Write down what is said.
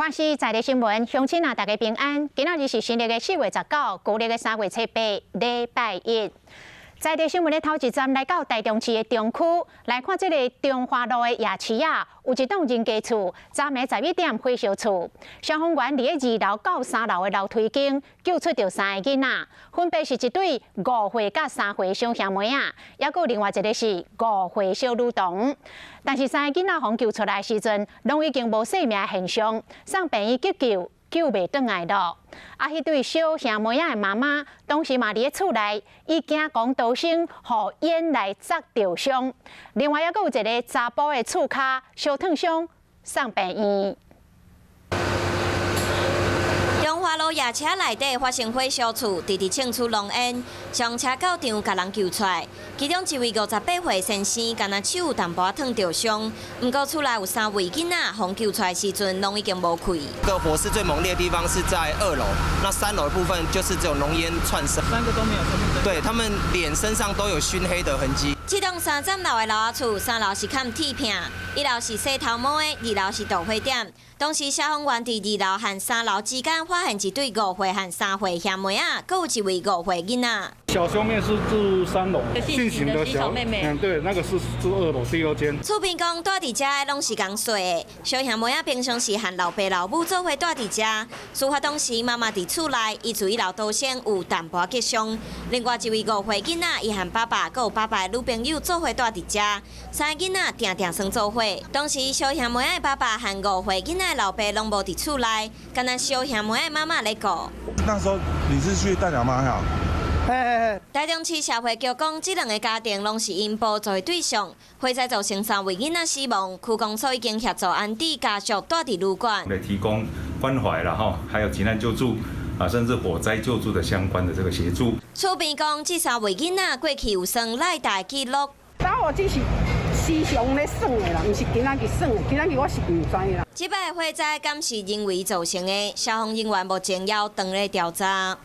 華視在地新聞，鄉親啊，大家平安。今仔日是新曆的4月19，舊曆的3月7，禮拜一。在地新聞的頭一站來到台中市的中區，來看這个中華路的夜市仔，有一棟人家厝，昨暝11點火燒厝，消防員佇咧二樓到三樓的樓梯間救出著三个囡仔，分別是一對5歲佮3歲小兄妹仔，猶閣另外一个是5歲小女童。但是三个囡仔予救出來時陣，攏已經無生命現象，送病院急救，救袂轉來囉。啊，彼對小兄妹仔的媽媽當時嘛佇咧厝內，伊驚講逃生，予煙來砸著傷。另外，猶閣有一个查埔的厝跤燒燙傷，送病院。中華路夜市內底發生火燒厝，直直衝出濃煙，消防車到場共人救出來。其中一位58歲先生，敢若手有淡薄仔燙著傷，毋過厝內有三位囡仔，予救出來時陣攏已經無氣。個火勢最猛烈的地方是在二樓，那三樓的部分就是只有濃煙竄升。三個都沒有生命。對，他們臉身上都有燻黑的痕跡。這棟三層樓的樓仔厝，三樓是崁鐵片，一樓是洗頭毛的，二樓是豆花店。當時消防員佇二樓和三樓之間發現一對5歲和3歲兄妹仔，閣有一位5歲囡仔。小兄妹是住三樓，姓邢的小妹妹。嗯，對，那個是住二樓第二間。厝邊講蹛佇遮的攏是仝歲的，小兄妹仔平常時和老爸老母做伙蹛佇遮。事發當時媽媽佇厝內，伊自一樓逃生有淡薄仔擊傷。另外一位5歲囡仔，伊和爸爸閣有爸爸的女朋友做伙蹛佇遮，三个囡仔定定耍做伙。當時小兄妹仔的爸爸和5歲囡仔的老爸攏無佇厝內，干焦小兄妹仔的媽媽咧顧。那時候你是去帶阿媽呀？台中市社會局講，這兩个家庭攏是𪜶補助的對象。火災造成三位囡仔死亡，區公所已經協助安置家屬蹛佇旅館。來提供關懷啦，吼，還有急難救助啊，甚至火災救助的相關的這個協助。厝邊講，這三位囡仔過去有耍賴貸記錄。當我只是時常咧耍的啦，毋是今仔日耍的，今仔日我是毋知啦。這擺火災敢是人為造成的？消防人員目前猶當咧調查。